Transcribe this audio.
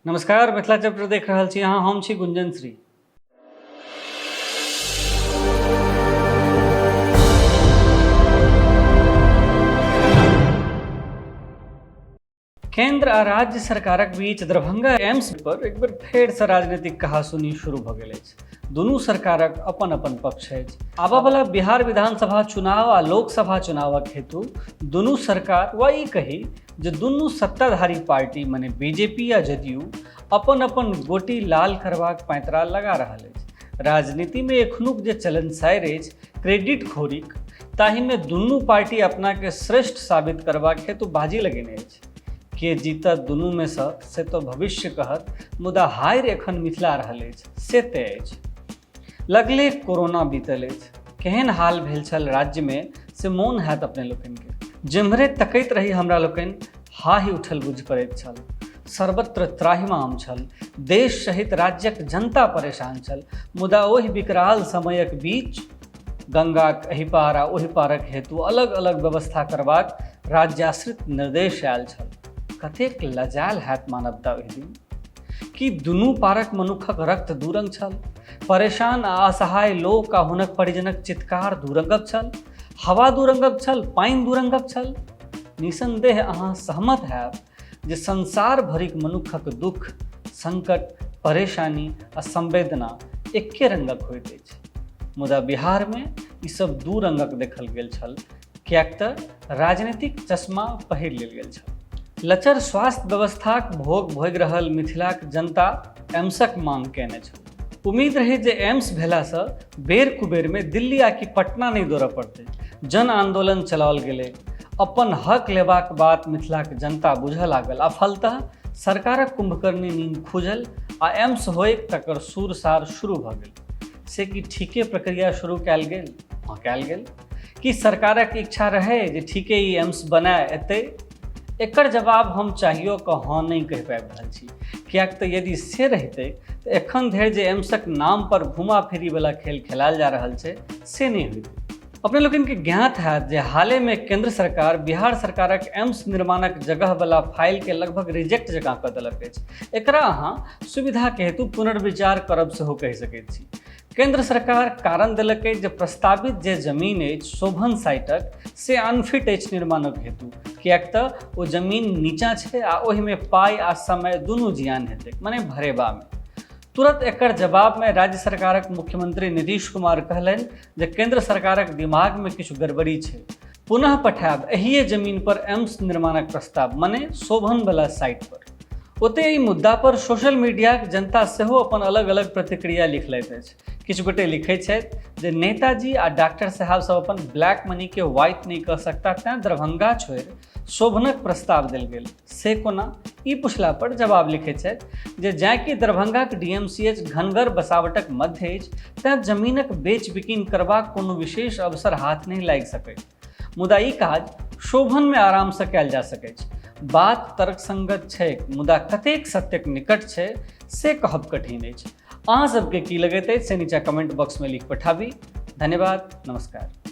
नमस्कार, मिथिला चैप्टर देख रहल छी अहाँ, हम छी गुंजन श्री। केंद्र आ राज्य सरकारक बीच दरभंगा एम्स पर एक बेर फेरसँ राजनीतिक कहासुनी शुरू भऽ गेल अछि। दुनू सरकारक अपन अपन पक्ष अछि। आबयवला बिहार विधानसभा चुनाव आ लोकसभा चुनावक हेतु दुनू सरकार वा ई कही जे दुनू सत्ताधारी पार्टी मने बीजेपी आ जदयू अपन अपन गोटी लाल करबाक पैंतरा लगा रहल अछि। राजनीतिमे एखनुक जे चलनसारि अछि क्रेडिट खोरीक, ताहिमे दुनू पार्टी अपनाके श्रेष्ठ साबित करबाक हेतु बाजी लगेने अछि। के जीतत दुनूमे सँ से तऽ भविष्य कहत, मुदा हारि एखन मिथिला रहल अछि से तय अछि। लगले कोरोना बीतल अछि। केहन हाल भेल छल राज्यमे से मोन हैत अपने लोकनिके। जेम्हरे तकैत रही हमरा लोकनि हाहि उठल बुझि पड़ैत छल। सर्वत्र त्राहिमाम छल। देश सहित राज्यक जनता परेशान छल। मुदा ओहि विकराल समयक बीच गंगाक एहि पार आ ओहि पारक हेतु अलग-अलग व्यवस्था करबाक राज्याश्रित निर्देश आयल छल। कतेक लजायल हैत मानवता ओहि दिन। की दुनू पारक मनुक्खक रक्त दू रंग छल? परेशान आ असहाय लोक आ हुनक परिजनक चित्कार दू रंगक छल? हवा दू रंगक छल? पानि दू रंगक छल? निसंदेह अहाँ सहमत हैब जे संसार भरिक मनुक्खक दुख, संकट, परेशानी आ संवेदना एक्के रंगक होइत अछि। मुदा बिहारमे ई सब दू रंगक देखल गेल छल, किएक तऽ राजनीतिक चश्मा पहिर लेल गेल छल। लचर स्वास्थ्य व्यवस्थाक भोग भोगि रहल मिथिलाक जनता एम्सक मांग कयने छल। उम्मीद रहै जे एम्स भेलासँ बेर कुबेरमे दिल्ली आ कि पटना नहि दौड़य पड़तै। जन आंदोलन चलाओल गेलै। अपन हक लेबाक बात मिथिलाक जनता बुझऽ लागल आ फलतः सरकारक कुंभकर्णी नींद खुजल आ एम्स होइक तकर सुर-सार शुरू भऽ गेल। से की ठीके प्रक्रिया शुरू कयल गेल? हँ, कयल गेल। की सरकारक इच्छा रहै जे ठीके ई एम्स बनाय एतै? एकर जवाब हम चाहियो कऽ हँ नहि कहि पाबि रहल छी, किएक तऽ यदि से रहितै तऽ एखन धरि जे एम्सक नाम पर घुमा फिरीवला खेल खेलायल जा रहल छै से नहि होइतै। अपने लोकनिके ज्ञात हैत जे हालेमे केंद्र सरकार बिहार सरकारक एम्स निर्माणक जगहवला फाइलके लगभग रिजेक्ट जकाँ कऽ देलक अछि। एकरा अहाँ सुविधाके हेतु पुनर्विचार करब सेहो कहि सकैत छी। केंद्र सरकार कारण देलक अछि जे प्रस्तावित जे जमीन अछि शोभन साइटक से अनफिट अछि निर्माणक हेतु, किएक तऽ ओ जमीन नीचाँ छै आ ओहिमे पाइ आ समय दुनू जियान हेतैक, मने भरेबामे। तुरंत एकर जवाबमे राज्य सरकारक मुख्यमंत्री नीतीश कुमार कहलनि जे केंद्र सरकारक दिमागमे किछु गड़बड़ी छै। पुनः पठायब एहिए जमीन पर एम्स निर्माणक प्रस्ताव, मने शोभनवला साइट पर। ओतय एहि मुद्दा पर सोशल मीडियाक जनता सेहो अपन अलग-अलग प्रतिक्रिया लिखलथि अछि। किछु गोटे लिखैत छथि जे नेताजी आ डॉक्टर साहब सब अपन ब्लैक मनी के व्हाइट नहि कऽ सकता तें दरभंगा छोड़ि शोभनक प्रस्ताव देल गेल, से कोना? ई पुछला पर जवाब लिखैत छथि जे जैं कि दरभंगाक डीएमसीएच घनगर बसावटक मध्य अछि तें जमीनक बेच-बिकिन करबाक कोनो विशेष अवसर हाथ नहि लागि सकैत। मुदा ई काज शोभनमे आरामसँ कयल जा सकैछ। बात तर्कसंगत छैक, मुदा कतेक सत्यक निकट छै से कहब कठिन अछि। अहाँ सबके की लगैत अछि से नीचा कमेंट बॉक्समे लिख पठाबी। धन्यवाद, नमस्कार।